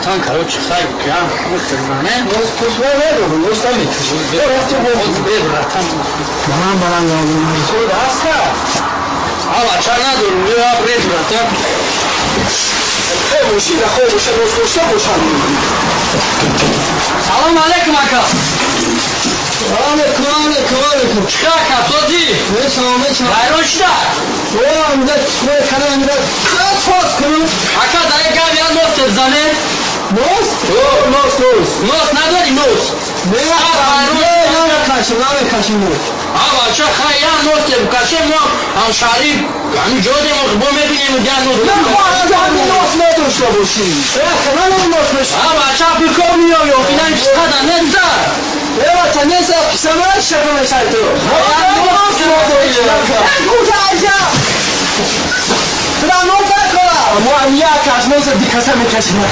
Братан, короче, хай, я не? Нос пуш надорам, нос намекашам. Бе, братан. Баланд баланд надорам. Суд ҳаста? А, бача надорам, я бре, братан. Э, мошина хоб боша, нос дошта бошам. Салом алейкум, ака. Алейкум, алейкум, алейкум. Чӣ ака, созӣ? Мешавам, мешавам. Вайрон шуда? О, амида, чикор кардам, амида. Чоз кунам. Ака, дар як гап як нос зане. Нос? О, нос, нос. Нос надори, нос? Не, не, намекашам, намекашам нос. А, бача, хай, як нос кашем, мо ҳамшаҳрӣ ҳамин ҷо дем, бо мебинем, як нос. Нахоҳам нос надошта бошӣ. Э, нанам нос меш. А, бача, бикор меоӣ, охиран чиқадар неста. Э, бача, неста, писамай шака мешай ту. Нос надорӣ. Куҷа, айҷа? Тура нос накора. Мо як аз нос дикаса мекашим.